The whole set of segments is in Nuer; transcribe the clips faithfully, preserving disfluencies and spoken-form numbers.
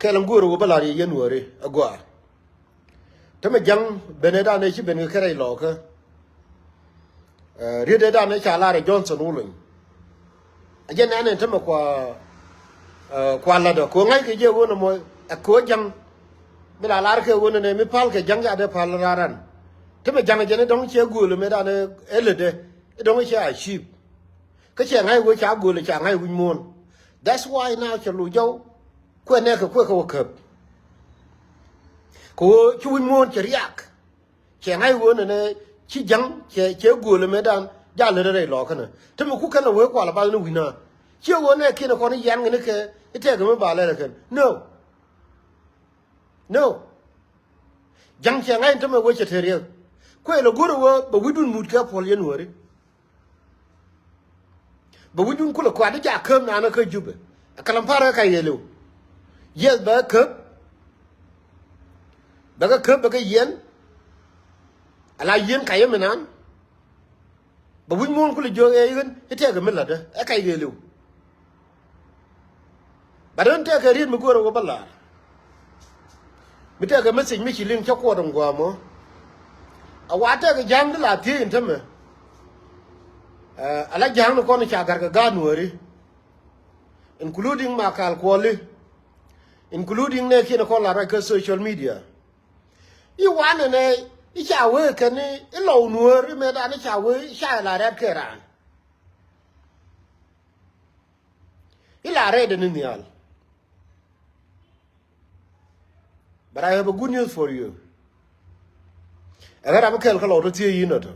Kɛl in go̱o̱rä wä bä la̱r yɛ yɛn wäri a gɔaa. Te mɛ ja̱ŋ benɛ danɛ ci ben kɛ kɛ rɛy lɔɔkä. Ɛ, riet ɛ danɛ ca lar ɛ Johnson Wulony. A jɛ nɛn ɛn te mɛ kua, ɛ, kua latdä kɛ ɣöö ŋa̱ckɛ jɛ ɣöö nɛ mɔ ɛ kɛ ɣöö ja̱ŋ. Mi la lar kɛ ɣöö nɛ nɛ mi pal kɛ ja̱ŋ ca dee pal raran. Te mɛ ja̱ŋ ɛ jɛn ɛ dɔ̱ŋ cɛ gööl ɛmɛ danɛ ɛ lätdɛ ɛ dɔ̱ŋ cɛ a ciip. Kä cɛ ŋa̱c wee ca gööl ca ŋa̱c wi̱c muɔ̱ɔ̱n. That's why now cɛ lo̱c jɔw. Kuɛ nɛɛkɛ kuɛ kɛ wä käp. Kɛ ɣöö ci wi̱c muɔ̱ɔ̱n cɛ riak. Cɛ ŋa̱c ɣöö nɛnɛ ci ja̱ŋ cɛ, cɛ gööl ɛmɛ dan jal lät rɛy lɔɔkä nɛ. Te mi ku kɛn lɛ wee kual a bath ni wi̱na. Ciɛ ɣöö nɛ kiɛn ɛ kɔn i̱ yian ŋäni kɛ i̱ tɛɛkɛ mi ba lɛl ɛ kɛn. No. No. Ja̱ŋ cɛ ŋa̱c in te mɛ wee cɛ te riek. Kuɛ lɛ go̱r ɛ wee bɛ wi̱cdun mut kɛ puɔl yɛn wäri. Bɛ wi̱cdun kulɛ kuat i̱ ca käp naan kä Jubɛ. Ɛ kɛ lam parɛ kä yɛliw. Yes bɛ käp. Bɛ kɛ käp bɛ kɛ yiɛn. Ala yiɛn ka yɛ mi naan. Bɛ wi̱c muɔ̱ɔ̱n kulɛ jiök ɛ i̱ ɣän i̱ tɛɛkɛ mi la̱tdä ɛ ka yɛliw. But ɣän tɛkɛ riet mi go̱o̱rä wä bä la̱r. Mi tɛkɛ message mi ci liŋ cä kuɔt in gua̱a̱mɔ. A wa tɛkɛ ja̱a̱ŋ di la thiec in tämɛ. Ɛ, ala ja̱a̱ŋ ni kɔn ca ga̱r kɛ gaat nuääri. Including Makal Kuɔli. Including nɛ kiɛn kɔn la ruac kä social media. I̱ wanɛ nɛ i̱ ca wee kɛn i̱ lɔw nuäär i̱ mëëdan i̱ ca wee i̱ ca la rɛ̈t kɛ raan. I̱ la rɛɛt ni nhial. But I have a good news for you. Ɛ ɣän ram mi kɛl kä lɔw tɔ thiee yin ɔtɔ.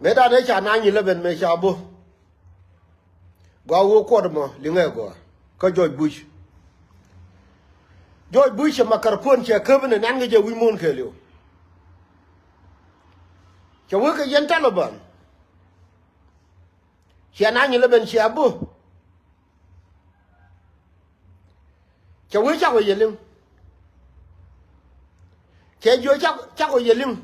Mëë dan ëë ca nine eleven mëë ca bo̱. Gɔaa wee kuɔt mɔ liŋɛ gɔaa kä George Bush. George Bush cɛ makarpon cɛ käp ni nan kɛ jɛ wi̱c muɔ̱ɔ̱n kɛɛliw. Cɛ wee kɛ yɛn Taliban. Ciɛ nine eleven ciɛ a bo̱. Cɛ wee cakɔ yɛ liŋ. Cɛ jiö cakɔ yɛ liŋ.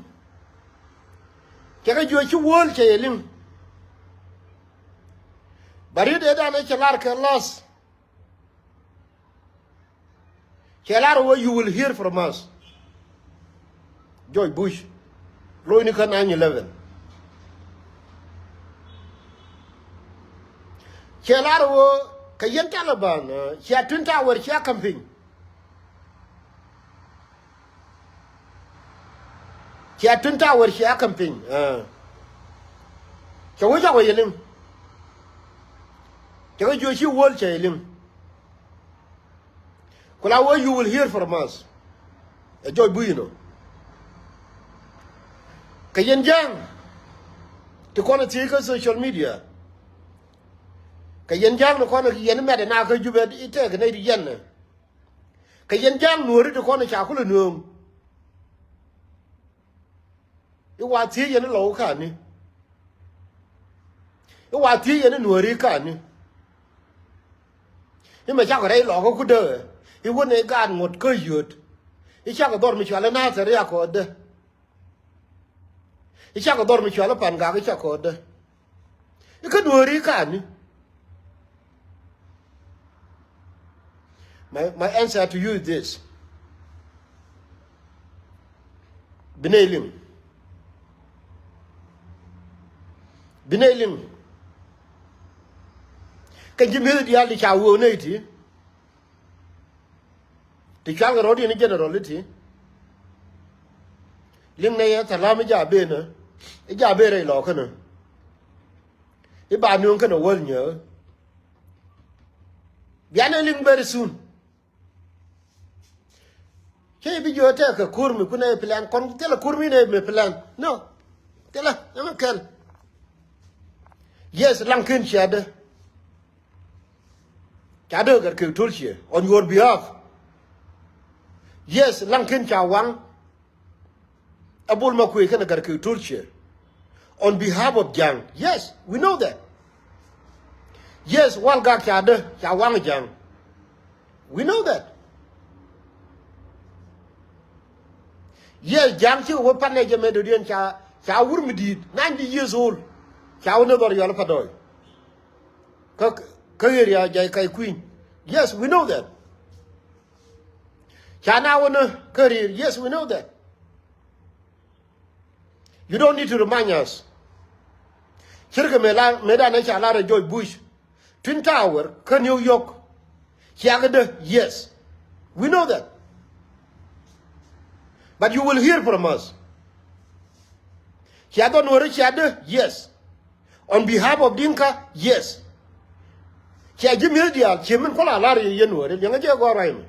Cɛ kɛ jiö ci wäl cɛ yɛ liŋ. Ba riet ëë dan ëë cɛ lar kɛ loss. Cɛ lar wee you will hear from us. George Bush. Lo̱cni kä nine eleven. Cɛ lar wee kɛ yɛn Taliban, ɛ, cia Twin Tower cia campaign. Cia Twin Tower cia campaign, ɛ. Cɛ wee cakɔ yɛ liŋ. Cɛ kɛ jiö ci wäl cɛ yɛ liŋ. Ku la wee you will hear from us. Ɛ George Bush inɔ. Kɛ yɛn ja̱a̱ŋ ti kɔn ɛ thiec kä social media. Kɛ yɛn ja̱a̱ŋ ti kɔn ɛ yɛn mɛt ɛ na kä Jubɛ i̱ tɛɛk ɛ nɛy ti yɛn ɛ. Kɛ yɛn ja̱a̱ŋ nuääri ti kɔn ɛ ca kulɛ nööŋ. I̱ wa thiec yɛn i̱ lɔw ka̱ni. I̱ wa thiec yɛn i̱ nuääri ka̱ni. I̱ mɛ cakɔ rɛy lɔkä kudä. I̱ wä nɛ gaat ŋuɔ̱t kä yöt. I̱ cakɔ dhɔr mi cual i̱ Nathɛr i̱ akɔɔtdä. I̱ cakɔ dhɔr mi cual i̱ Pangak i̱ cakɔɔtdä. I̱ kä nuääri ka̱ni. My, my answer to you is this. Bi nɛy liŋ. Bi nɛy liŋ. Kɛn ci mi̱eth diaal ti ca wee nɛy ti. Ti cual kɛ rɔ̱diɛn i̱ general i̱ ti. Liŋ nɛy ɛ thalam i̱ ja ben ɛ. I̱ ja ben rɛy lɔɔkä nä. I̱ ba nööŋ kɛn ɛ wäl nyääk. Bianɛ liŋ very soon. Cä i̱ bi jiö tɛk kɛ ko̱r mi kunɛ plan kɔn thilɛ ko̱r mi nɛ mi plan. No. Thilɛ ɛmɛ kɛl. Yes, laŋ ken cia dee. Ca dee gɛr kek tol cie on your behalf. Yes, laŋ ken ca waŋ. Ɛ Bol Makuei kɛnɛ Gatkiɛk Tolchiɛ. On behalf of Ja̱a̱ŋ. Yes, we know that. Yes, Walgak ca dee ca waŋ Ja̱a̱ŋ. We know that. Yes, Ja̱a̱ŋ cikɛ wä pan nɛ jɛ mɛ dɔ̱diɛn ca, ca wur mi di̱i̱t ninety years old. Ca wä ni dhɔr yɔl pa dɔɔy. Kä, kä area jay kay kui̱ny. Yes, we know that. Ca na wä ni kä ri̱i̱r. Yes, we know that. You don't need to remind us. Ce̱tkɛ mëë la, mëë dan ɛ ca lar ɛ George Bush. Twin Tower kä New York. Cia kɛ dee, yes. We know that. But you will hear from us. Cia dhɔr Nuäärä cia dee, yes. On behalf of Dinka, yes. Cia ji̱ mi̱eth diaal, cie min kual a lar yɛ yɛn Nuäärä, liɛŋɛ jɛ gɔ̱r ruac mɛ.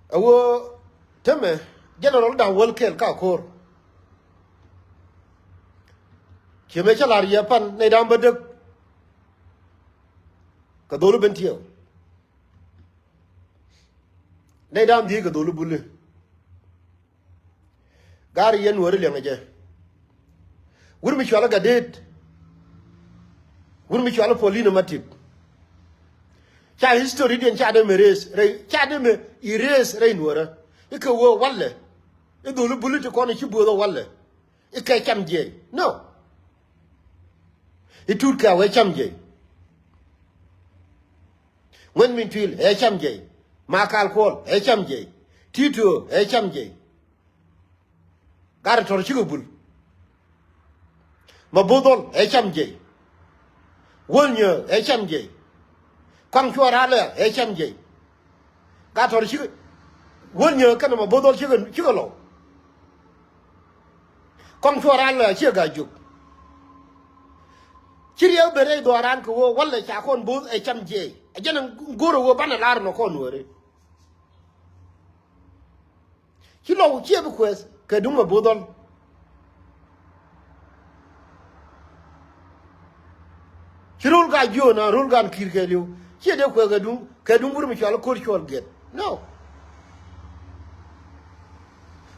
Ɛ ɣöö tämɛ General da̱ŋ wäl kɛl ka ko̱r. Cie mëë cä la̱r yɛ pan nɛy da̱ŋ bädäk. Kɛ dholi ben tiɛɛw. Nɛy da̱ŋ dhieec kɛ dholi buli. Gaari yɛn Nuäärä liɛŋɛ jɛ. Wur mi cual ɛ Gatdet. Wur mi cual ɛ Paulino Matip. Ca history diɛn ca dee mi erase rɛy, ca dee mi erase rɛy Nuäärä. Ikɛ wee walɛ. Idholi buli ti kɔn i̱ ci buɔth ɛ walɛ. Ikɛ cam jiɛc. No. Itut kɛ a wee cam jiɛc. Ŋuɛn Min Tuil ɛ cam jiɛc. Makal Kuɔl ɛ cam jiɛc. Tito ɛ cam jiɛc. Gat Tɔr cikɛ bul. Maboth Dhɔl ɛ cam jiɛc. Wäl Nyääk ɛ cam jiɛc. Kɔaŋ Cuɔl Ralɛ ɛ cam jiɛc. Gat Tɔr cikɛ, Wäl Nyääk kɛnɛ Maboth Dhɔl cikɛ, cikɛ lɔw. Kɔaŋ Cuɔl Ralɛ ciɛ Gaa Jiök. Ci riɛk ben rɛy dhɔaaran kɛ ɣöö walɛ ca kɔn bo̱o̱th ɛ cam jiɛc. Ɛ jɛn ɛ go̱r ɛ ɣöö banɛ lar nɔ kɔn Nuäärä. Ci lɔw ciɛ bi kuɛth kɛ duŋ Maboth Dhɔl. Ci rol Gaa Jiök na rol gan Kiir kɛɛliw. Ciɛ dee kuɛth kɛ duŋ, kɛ duŋ wur mi cual Ko̱r Cuɔl Gɛt. No.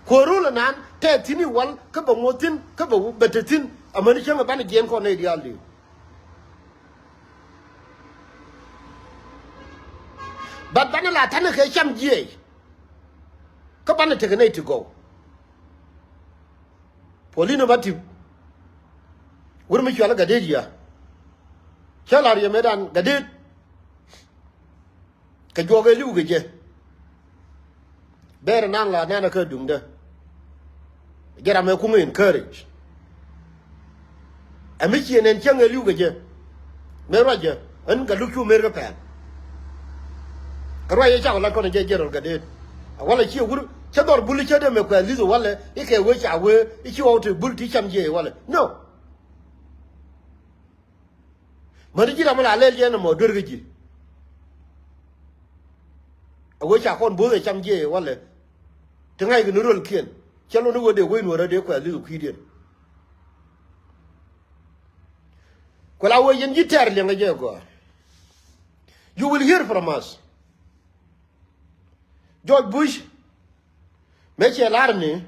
Kuɛ rol ɛnan tɛth thi̱n i̱ wal kä bɛ ŋuɔth thi̱n kä bɛ, bɛ te thi̱n. Amäni cäŋ ɛ banɛ jiɛɛn kɔn nɛy diaal diw. But banɛ la ta̱nɛ kɛ cam jiɛc. Kä banɛ tekɛ nɛy ti gɔw. Paulino Matip. Wur mi cual ɛ Gatdet ya. Cä la̱r yɛ mëëdan Gatdet. Kɛ juɔk ɛ li̱w kɛ jɛ. Bɛɛr nan la nan kä duŋdä. Jɛ ram ɛ kuŋ encourage. Ɛ mi ciɛ nɛn cäŋ ɛ li̱w kɛ jɛ. Mëë ruacä ɣän kɛ luk cu mëër kä pɛl. Kɛ ruac ɛ cakɔ lat kɔn ɛ jɛ jiɛn rɔl kɛ deet. Ɛ walɛ ciɛ wur cä dhɔr bul cä dee mɛ kuɛ li̱th ɛ walɛ i̱ kɛ wee ca wee i̱ ci ɣɔw te bul ti cam jiɛ ɛ walɛ. No. Mäni ji̱ ram mi la lɛl jɛ nɔmɔ duer kä ji̱. A wee ca kɔn bo̱o̱th ɛ cam jiɛ walɛ. Ti ŋa̱ckɛ ni röl kiɛn cɛ lon i̱ wee dee wec Nuäärä dee kuɛ li̱th kui̱diɛn. Kuɛ la wee yɛn ji̱ tɛɛr liɛŋɛ jɛ gɔaa. You will hear from us. George Bush mëë cɛ lar ni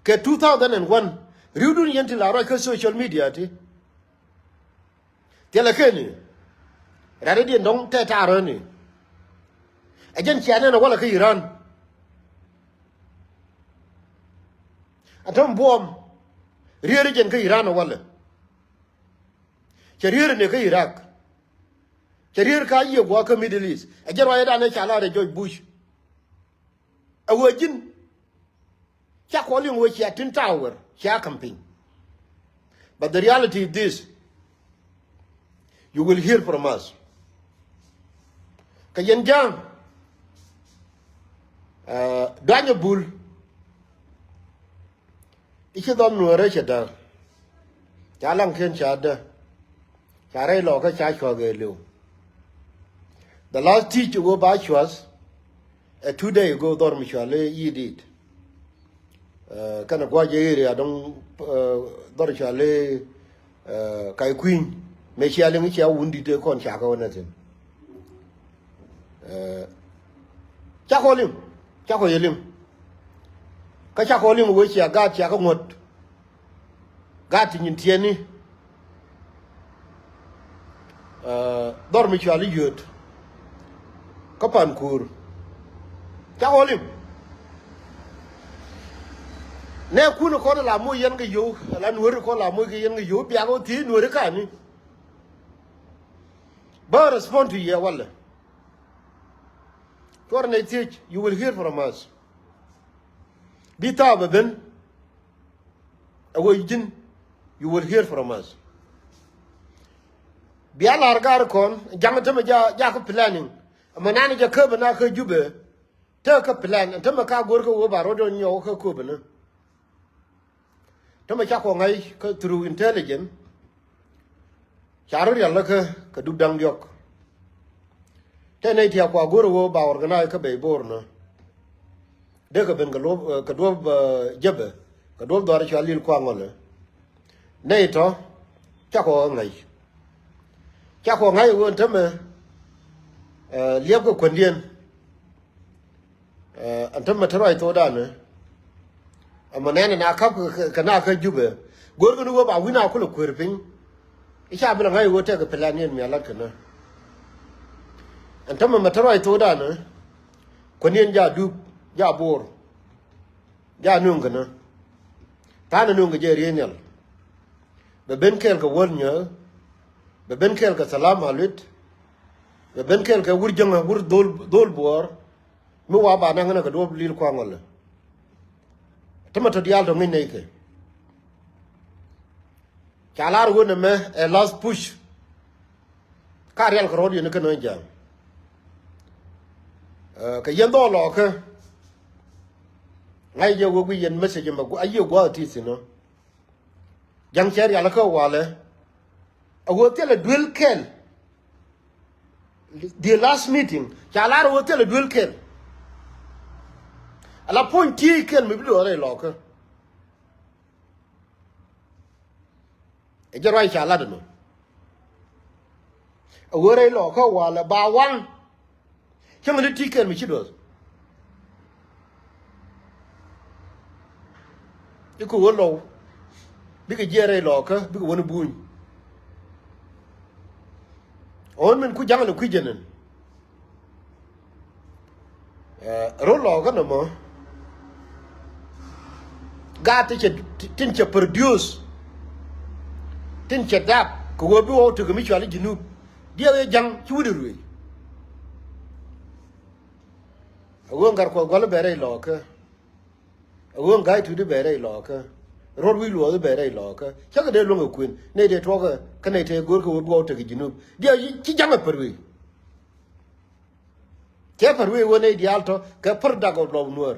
kɛ two thousand and one. Ri̱wdun yɛn ti la ruac kä social media ti. Thilɛ keni. Rɛ̈t i̱ diɛn dɔ̱ŋ tɛ ta̱a̱ röni. Ɛ jɛn cia nɛn ɛ walɛ kä Iran. Ɛ täm buɔ̱ɔ̱m. Rier i̱ jɛn kä Iran ɛ walɛ. Cɛ rier ni kä Iraq. Cɛ rier ka yiëë gua̱a̱k kä Middle East. Ɛ jɛn ruac ɛ dan ɛ ca lar ɛ George Bush. Ɛ wee ji̱n. Ca kɔn liŋ wee cia tin tower cia campaign. But the reality is this. You will hear from us. Kɛ yɛn ja̱a̱ŋ. Duanyɛ bul. I̱ ci dhɔm Nuäärä cɛ däär. Ca laŋ ken ca däär. Ca rɛy lɔkä ca cua̱k ɛ liw. The last teach wä ba cua̱th. Ɛ two day ago dhɔr mi cual i̱ yidit. Kɛnɛ gua̱c ɛ area dɔŋ dhɔr cual i̱ kay kui̱ny. Mëë cia liŋ i̱ cia wundit ɛ kɔn ca kɛ wä nɛ thi̱n. Cakɔ liŋ, cakɔ yɛ liŋ. Kä cakɔ liŋ wee cia gaat cia kä ŋuɔ̱t. Gaat ti nyin tiɛni. Dhɔr mi cual i̱ yööt. Kä pan kuur. Cakɔ liŋ. Nɛ kun kɔn la moc yɛn kɛ yio̱w, la nuɔ̱ri kɔn la moc kɛ yɛn kɛ yio̱w, biak wä thiec nuɔ̱ri kani. Bä respond to yɛ walɛ. Cuɔr nɛ thiec, you will hear from us. Bi thaap ɛ ben, ɛ wä ji̱n, you will hear from us. Bia lar gar kɔn, jaŋ tämɛ ja, ja kä planning. Mɛ nan jɛ köpɛ na kä Jubɛ. Te kä plan, ɛn tämɛ ka go̱r kä wä ba rɔ̱diɔn nyɔk kä köpɛ ni. Tämɛ ca kɔ ŋa̱c kä through intelligence. Ca rɔ rial kä, kä dup da̱ŋ diɔk. Te nɛy tiak kua go̱r wä ba organize kä bey Bor ni. Dee kɛ ben kɛ luɔp, eh, kɛ duɔp, eh, Jubɛ, kɛ duɔp dhɔr cua lil kua ŋɔlɛ. Nɛy tɔ, ca kɔ ŋa̱c. Ca kɔ ŋa̱c wä ɛn tämɛ, eh, liɛp kɛ kuändiɛn. Eh, ɛn tämɛ te ruac thokdan. Ɛmɛ nɛn na kap kɛ, kɛ, kɛ na kä Jubɛ. Go̱r kɛ ni wä ba wi̱n a kulɛ kuer piny. I̱ ca bi lɛ ŋa̱c wä tɛk kɛ plan yɛn mi a lat kɛ nä. Ɛn tämɛ mɛ te ruac thokdan. Kuän yɛn ja dup, ja Bor. Ja nuŋ kɛ nä. Tha̱a̱n nuŋ kɛ jɛ riey nhial. Bɛ ben kɛɛl kɛ wäl nyääk. Bɛ ben kɛɛl kɛ thalam a luet. Bɛ ben kɛɛl kɛ wur jäŋä wur dhol, dhol buɔɔr. Mi wa ba naŋ nä kɛ duɔp lil kua ŋɔlɛ. Tämɛ tɔ diaal tɔ ŋi̱n nɛy kɛ. Ca lar wä nɛmɛ ɛ last push. Ka rial kɛ rɔ̱diɛn kä nööny ja̱a̱ŋ. Eh, kɛ yɛn dhɔɔl lɔɔkä. Ŋa̱c jɛ wä guic yɛn message mɛ gu-, a yiëë gua̱a̱th ti thi̱n ɔ. Ja̱ŋ cɛ rial kä walɛ. A wä thilɛ duel kɛl. The last meeting ca lar wä thilɛ duel kɛl. Ala puɔ̱ny ti kɛl mi bi duɔɔr rɛy lɔɔkä. Ɛ jɛ ruac ca lat ɛnɔ. A wä rɛy lɔɔkä walɛ ba waŋ. Cäŋ ni ti kɛl mi ci duɔth. I̱ kɛ wä lɔw. Bikɛ jiɛɛr rɛy lɔɔkä, bikɛ wä ni buny. Ɣän min ku ja̱ŋ ni kui̱ jɛ nɛn. Eh, rol lɔɔkä nɔmɔ. Gaat ti cɛ, tin cɛ produce. Tin cɛ dap, kɛ wä bi wä wä tek mi cual i̱ Junub. Diɛw yɛ ja̱ŋ ci wut i̱ ruëëc. A ɣöö ŋa̱r kuɔth gua̱l i̱ bɛ rɛy lɔɔkä. A ɣöö ŋa̱c tuut i̱ bɛ rɛy lɔɔkä. Ruɔ̱t wi̱i̱ luɔɔth i̱ bɛ rɛy lɔɔkä. Cä kɛ dee luäŋ kɛ kuën. Nɛy tëë tuɔɔkä, kä nɛy tëë go̱o̱r kɛ wä bi wä wä tek i̱ Junub. Diɛw ci, ci ja̱ŋ ɛ pär wëë. Cɛ pär wëë wä nɛy diaal tɔ, kɛ pär dak ɔ lɔp nuäär.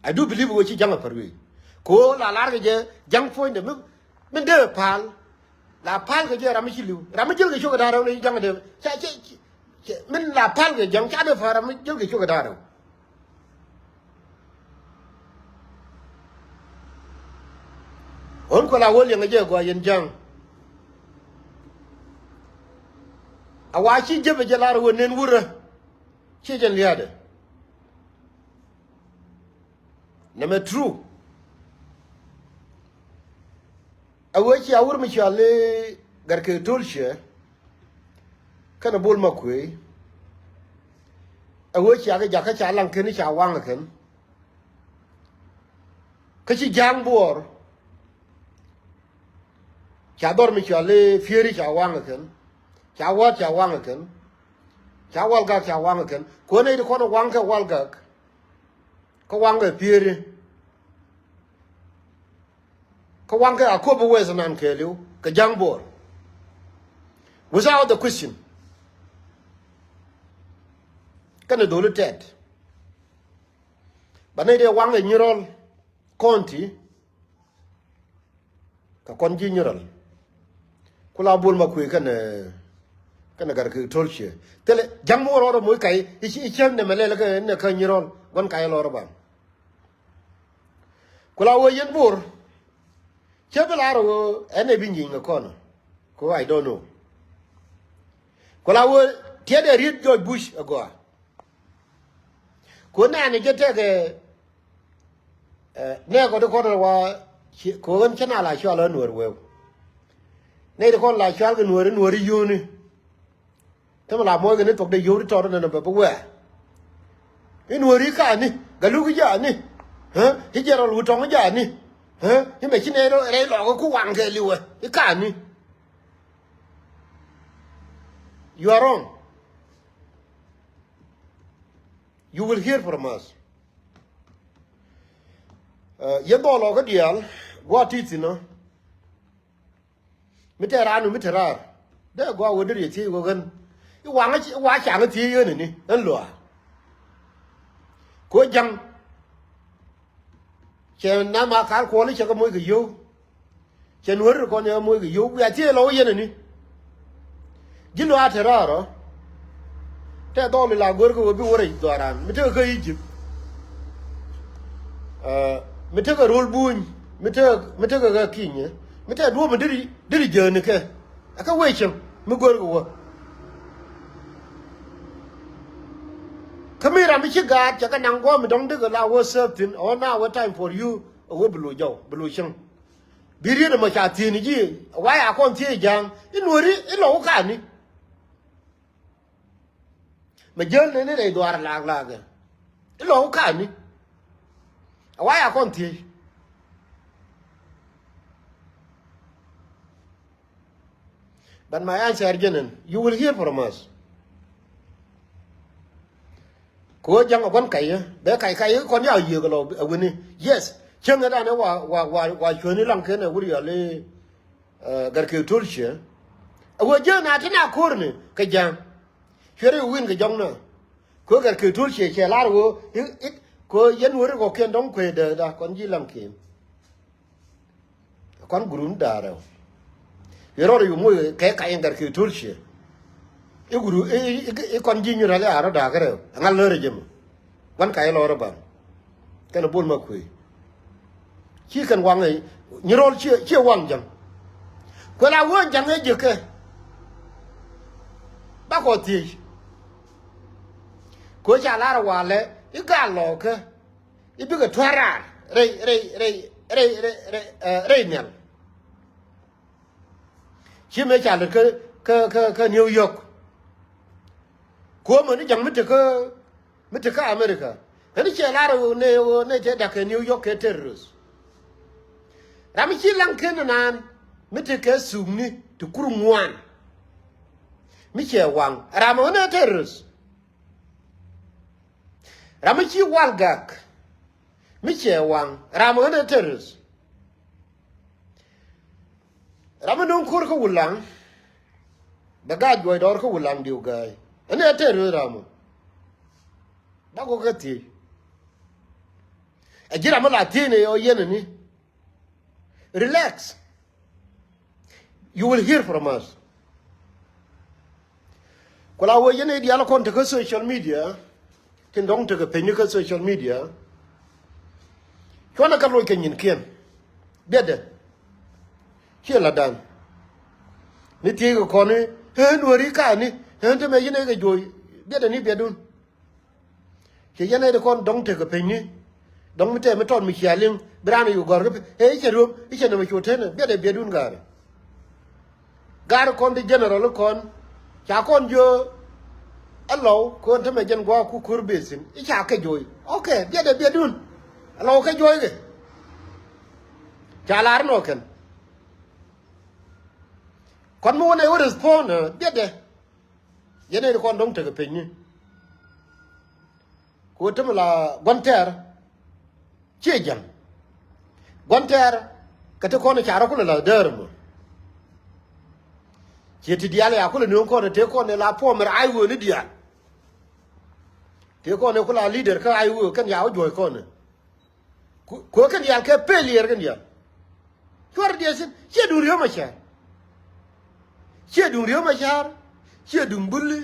I do believe wä ci ja̱ŋ a pär wëë. Kɛ ɣöö la lar kɛ jɛ ja̱ŋ puɔ̱nydɛ mi, mi dee pal. La pal kɛ jɛ ram mi ci li̱w. Ram mi jäl kɛ cok kɛ da̱ŋ rɛw ni ja̱ŋ dee. Ca, ca, ca, min la pal kɛ ja̱ŋ ca dee pal ram mi jäl kɛ cok kɛ da̱ŋ rɛw. Ɣän kuɛ la wä liɛŋ kɛ jɛ gɔaa yɛn ja̱ŋ. A wa ci jepɛ jɛ lar wä nen wurä. Ciɛ jɛn lia̱a̱dɛ. Nɛmɛ true. A wee cia wur mi cia li Gatkeek Tolciɛ. Kɛnɛ Bol Makuëë. A wee cia kɛ jakä ca laŋ kɛn ca waŋ kɛn. Kä ci ja̱a̱ŋ buɔɔr. Ca dhɔr mi cɔal i̱ Pieri ca waŋ ɛ kɛn. Ca Wäät ca waŋ ɛ kɛn. Ca Walgak ca waŋ ɛ kɛn. Kuäär nɛy ti kɔn ɛ waŋ kɛ Walgak. Kä waŋ kɛ Pieri. Kä waŋ kɛ Akobo West nan kɛɛliw kɛ ja̱a̱ŋ buɔɔr. Without the question. Kɛnɛ dholi tɛt. Ba nɛy ti waŋ kɛ Nyirɔl County. Kɛ kɔn ji̱ Nyirɔl. Ku la Bol Makuëë kɛnɛ, kɛnɛ Gatkeek Tolciɛ. Thilɛ ja̱ŋ mi wä rɔɔdɛ moc kac i̱ ci, i̱ cäŋ nɛmɛ lɛl kɛ nɛ kä Nyirɔl gua̱n kac lɔr ban. Ku la wee yɛn Bor. Cä bi lar ɣöö ɛn ɛ bi nyieny kɛ kɔn. Ku I don't know. Ku la wee tiɛt ɛ riet George Bush ɛ gɔaa. Ku nɛɛni jɛ tɛkɛ, eh, nɛɛkɔ ti kɔn wa ci, ku ɣän cä na la cual ɣän nuɔ̱ɔ̱r weu. Nɛy ti kɔn la cual kɛ nuɔ̱ɔ̱ri, nuɔ̱ɔ̱ri yio̱o̱ni. Thimɛ la muɔckɛ ni thuɔ̱k dee yio̱w ti tɔɔt ni nɔ bɛ bi wɛɛ. I̱ Nuääri ka̱a̱ni, Galuk i̱ ja̱a̱ni. Ɛ? I̱ Jɛrɔl Wutɔŋ i̱ ja̱a̱ni. Ɛ? I̱ mɛ ci nɛy rɛy lɔɔk i̱ ku waŋ kɛɛliwɛ i̱ ka̱a̱ni. You are wrong. You will hear from us. Ɛ, yɛn dhɔl ɔ kä diaal gua̱a̱th ti thi̱n ɔ. Mi te raan mi te raar dee gɔaa wä deri yɛ thiec wä ɣän. I̱ waŋ i̱ wa caŋ i̱ thiec ɣän ini ɣän luaar. Ko ja̱ŋ cɛ na ma kal kuɔl i̱ cɛ kɛ moc kɛ yio̱w. Cɛ Nuääri kɔn yɛ moc kɛ yio̱w wiaa thiec lɔ wä yɛn ani. Ji̱ luaar te raar ɔ. Tɛ dhɔl ila go̱r kɛ wä bi wä rɛy dhɔaaran mi tekɛ kä Egypt. Ɛ, mi tekɛ rol buny mi tekɛ mi tekɛ kä kinyɛ mi tɛ duɔ̱p mi deri deri jäni kɛ. Ɛ kä wee cäŋ mi go̱r kɛ wä. Kä mi ram mi ci gaat cɛ kɛ naŋ guɔ̱ɔ̱m mi dɔ̱ŋ dikɛ la wä sɛp thi̱n ɛ wä na wä time for you ɛ wä bi lo̱c jɔw bi lo̱c cäŋ. Bi riet ɛmɔ ca thi̱n ji̱ wa ya kɔn thiec ja̱a̱ŋ i̱ Nuääri i̱ lɔw ka̱a̱ni. Mɛ jäl nɛni rɛy dhuaar laak laakɛ i̱ lɔw ka̱a̱ni. A wa ya kɔn thiec. But my answer jɛnɛn, you will hear from us. Kɛ ɣöö ja̱ŋ ɛ gua̱n kac ɛ bɛ kac kac ɛ kɔn ya yiëëk ɛ lɔ ɛ wi̱ni. Yes, cieŋ ɛ danɛ wa wa wa wa cuäni laŋ ken ɛ wur yɔl i̱, ɛ, Gɛrkɛ Tulciɛ. Ɛ ɣöö jiäk na ti na ko̱rni kɛ ja̱ŋ. Cuɛ ri wi̱n kɛ jɔ̱ŋ na kɛ ɣöö Gɛrkɛ Tulciɛ cɛ lar ɣöö i̱ i̱ kɛ ɣöö yɛn wä ri kɔkiɛn dɔ̱ŋ kueec dääkda kɔn ji̱ laŋ ken. Kɔn gurun da̱a̱ rɛw. I̱ rɔɔd i̱ moc kɛ kac in Gɛrkɛ Tulciɛ. I̱ guru i̱ i̱ i̱ kɔn ji̱ nyuur ale a rɔɔd da̱a̱ kä rɛw ɛŋa lär ɛ jɛ mɔ. Gua̱n kac ilɔr i̱ ban kɛn i̱ bol ma kuëë. Ci kɛn waŋ i̱ nyi rɔɔl ciɛ ciɛ waŋ ja̱ŋ. Kuɛ la wee ja̱ŋ ëë jiäkɛ. Bakɔ thiec. Kɛ ɣöö ca lar ɛ walɛ i̱ gal lɔɔkä. I̱ bikɛ tua̱r raar rɛy rɛy rɛy rɛy rɛy rɛy, ɛ, rɛy nhial. Ci mëë ca lät kä kä kä kä New York. Kuɔ̱mä ni ja̱ŋ mi tekä mi tekä America. Ɣän i̱ cɛ lar ɣöö nɛ ɣöö nɛ cɛ da̱k kɛ New York kɛ terrorist. Ram i̱ ci laŋ ken naan mi tekɛ thukni ti kur ŋuan. Mi cɛ waŋ ram ɣän ɛ terrorist. Ram mi ci wal gak mi cɛ waŋ ram ɣän ɛ terrorist. Ram mi no̱o̱ŋ ko̱r kä Wulaŋ bɛ gaat juɔc dɔɔr kä Wulaŋ diw gääy ɛn ɛ terrorist ram mi. Bakɔ kä thiec. Ɛ ji̱ ram mi la thiec ni ɔ yɛn ani. Relax. You will hear from us. Ku la wee yɛn i̱ diaal kɔn tekä social media. Tin dɔ̱ŋ tekɛ peny ni kä social media. Cuɔnɛ kä loc kɛ nyinkiɛn. Biɛtdɛ ciɛ la da̱a̱n. Ni thiec kɛ kɔn i̱ ɣän wääri ka̱a̱ni ɣän te mɛ yɛn ɛ kɛ juɔc. Biɛtdɛ ni biɛtdun. Cɛ yɛn ɛ di kɔn dɔ̱ŋ tekɛ peny ni. Dɔ̱ŋ mi tɛm mi tɔt mi cia liŋ bi raan i̱ gɔ̱r kä peny ɛ i̱ cɛ röm i̱ cɛ nɛmɛ cu tenɛ biɛtdɛ biɛtdun gaari. Gaari kɔn di general kɔn ca kɔn jiö. Ɛ lɔw kɔn te mɛ jɛn gua̱a̱k ku ko̱r besin i̱ ca kɛ jo̱o̱c. Ok, biɛtdɛ biɛtdun. Ɛ lɔw kɛ jo̱o̱c kɛ ca lar nɔ kɛn. Kɔn mi wä nɛ wä respond biɛtdɛ. Yɛn ɛ di kɔn dɔ̱ŋ tekɛ peny ni. Ku te mi la gua̱n tɛɛr. Ciɛ ja̱ŋ gua̱n tɛɛr. Kɛ te kɔn ca rɔ kulɛ la däär mɔ. Ciɛ ti diaal ya kulɛ nööŋ kɔn te kɔn la puɔmɛr ai wee ni diaal. Te kɔn ku la leader kä ai wee kɛn ya wä juɔ̱c kɔn. Ku kɛ kɛn diaal kɛ failure kɛn diaal. Cuarɛ diɛɛr thi̱n ciɛ duŋ Riek Machar. Ciɛ duŋ Riek Machar. Ciɛ duŋ Buli.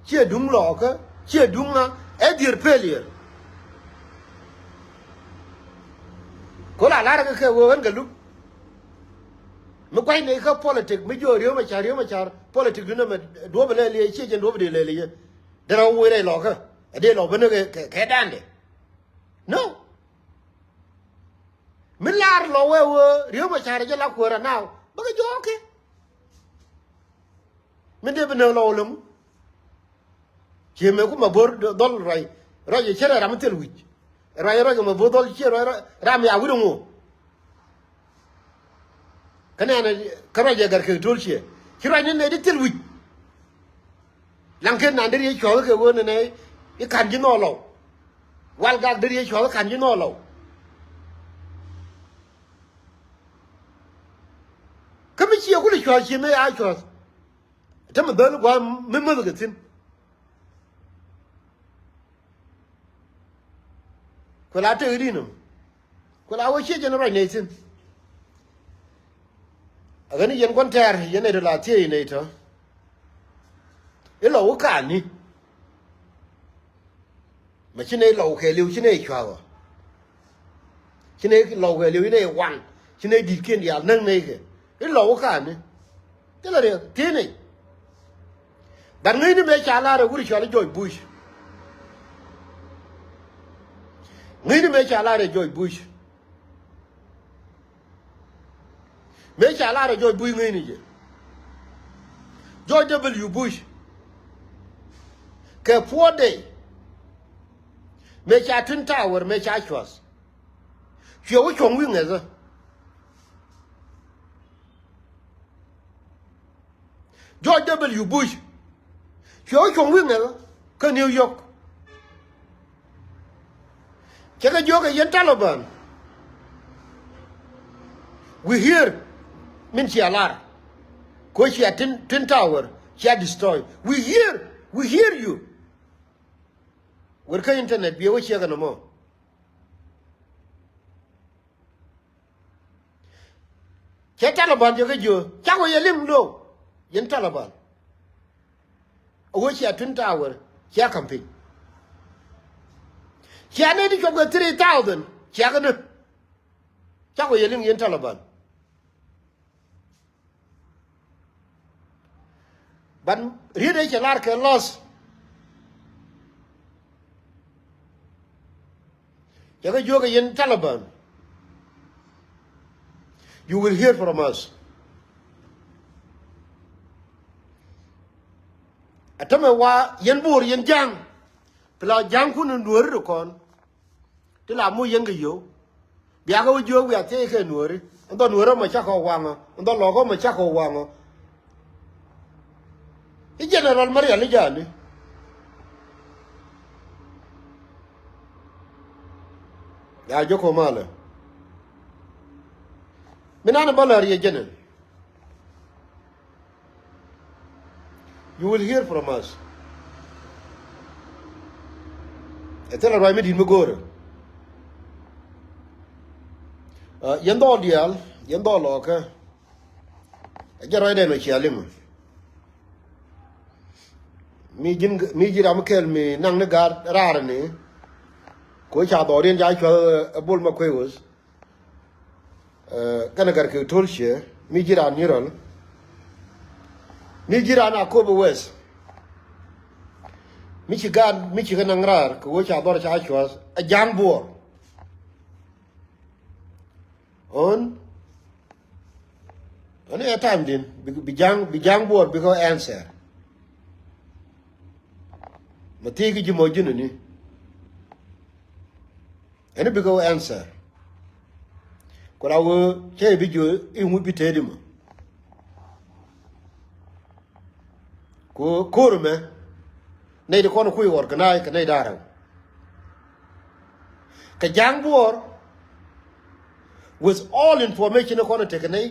Ciɛ duŋ Lɔɔkä. Ciɛ duŋ ŋa. Ɛ dier failure. Kola lar kɛ kɛ wee ɣän kɛ lup. Mi gua̱c nɛy kä politic mi jiɔ Riek Machar Riek Machar politic dun ɛmɛ duɔ̱p lɛl yɛ ciɛ jɛn duɔ̱p dee lɛl yɛ. Derɛ wee rɛy Lɔɔkä ɛ dee Lɔɔkä ni kɛ kɛ da̱a̱n dee. No. Mi lar lɔ wee wee Riek Machar jɛ la kuäärä now bäkɛ jɔɔk kɛ. Min dee bi nääk lɔ wä läŋ. Ciɛ mëë ku ma bo̱r dhɔl ruac Ruac ɛ cɛ rɛ ram mi thil wi̱c. Ruac ɛ ruac ɛ mɛ bo̱o̱th dhɔl ciɛ ruac ram ya wi̱r ɛ ŋo. Kä nɛnɛ kä ruac ɛ gat kɛ to̱l ciɛ ci ruac ni nɛ di thil wi̱c. Laŋ ken nan deri yɛ cuɔth kɛ ɣöö nɛnɛ i̱ ka̱n ji̱ nhɔɔl lɔw. Wal gak deri yɛ cuɔth i̱ ka̱n ji̱ nhɔɔl lɔw. Kä mi ciɛ kul i̱ cuɔth ciɛ mëë a cuɔth. Te mi dhäl gua̱a̱ mi mäth kɛ thi̱n. Kuɛ la tek i̱ di̱n ɔ. Kuɛ la wä ciec jɛn ruac nɛy thi̱n. Ɛ ɣän i̱ yɛn gua̱n tɛɛr yɛn nɛy tɔ la thiec nɛy tɔ. I̱ lɔw i̱ ka̱a̱ni. Mɛ ci nɛy lɔw kɛɛliw ci nɛy cua̱a̱k ɔ. Ci nɛy lɔw kɛɛliw ci nɛy waŋ ci nɛy di̱tkiɛn diaal näk nɛy kɛ. I̱ lɔw i̱ ka̱a̱ni. Thilɛ riɛk thiec nɛy. But ŋäcni mëë ca lar ɛ wur cɔal i̱ George Bush. Ŋäcni mëë ca lar ɛ George Bush. Mëë ca lar ɛ George Bush ŋäcni jɛ. George W Bush. Kɛ puɔ̱t dee. Mëë ca Twin Tower mëë ca cua̱th. Cuɛ wä cuɔ̱ŋ wi̱i̱ ŋäthä. George W Bush. Cuɛ wä cuɔ̱ŋ wi̱i̱ ŋäthä kä New York. Cɛ kɛ jiök ɛ yɛn Taliban. We hear min cia lar. Ko cia Twin, Twin Tower cia destroy. We hear, we hear you. Wer kä internet biɛ wä ciɛ kɛ nɔmɔ. Cɛ Taliban jɛ kä jiö cak wä yɛ liŋ lo̱o̱ yɛn Taliban. A wä cia Twin Tower cia campaign. Cia nɛy ti cuɔp kɛ three thousand cia kɛ nä. Cak wä yɛ liŋ yɛn Taliban. Ban riet ëë cɛ lar kɛ loss. Cɛ kɛ jiök ɛ yɛn Taliban. You will hear from us. Ɛ tämɛ wa yɛn Bo̱o̱r yɛn ja̱a̱ŋ. Pla ja̱a̱ŋkun in dueeri ti kɔn. Ti la mu yɛn kɛ yio̱w. Biakɛ wä jiök wiak thiec kɛ nuääri. Ɛn dhɔ nuäärä mɔ cakɔ waŋɔ. Ɛn dhɔ lɔkä mɔ cakɔ waŋɔ. I̱ general Marial i̱ ja̱a̱ni. Ya joko malɛ. Mi nan bä lär yɛ general. You will hear from us. Ɛ thilɛ ruac mi di̱t mi go̱o̱rä. Yɛn dhɔɔl diaal yɛn dhɔɔl lɔɔkä. Ɛ jɛ ruacdɛn ɔ cia liŋ. Mi ji̱n mi ji̱ ram kɛl mi naŋ ni gaat raar ni. Ko ca dhɔɔriɛn ca cuath ɛ bol ma kuey wes. Kɛnɛ gɛr kɛ to̱l ciɛ mi ji̱ raan ni rɔl. Mi ji̱ raan a kop wes. Mi ci gaat mi ci kɛ naŋ raar kɛ wee ca dhɔr ca cuath ɛ ja̱a̱ŋ buɔɔr. Ɣän ɣän ɛ time din bi ja̱a̱ŋ bi ja̱a̱ŋ buɔɔr bikɛ answer. Ma thiec ki ji̱ mɔ ji̱n ani. Ɛn bikɛ wä answer. Ku la wee cä i̱ bi jiö i̱ ŋut bi teet imä. Ku ko̱r mɛ nɛy ti kɔn kui̱ organize kɛ nɛy da̱rɛw. Kɛ ja̱a̱ŋ buɔɔr with all information kɔn tekɛ nɛy.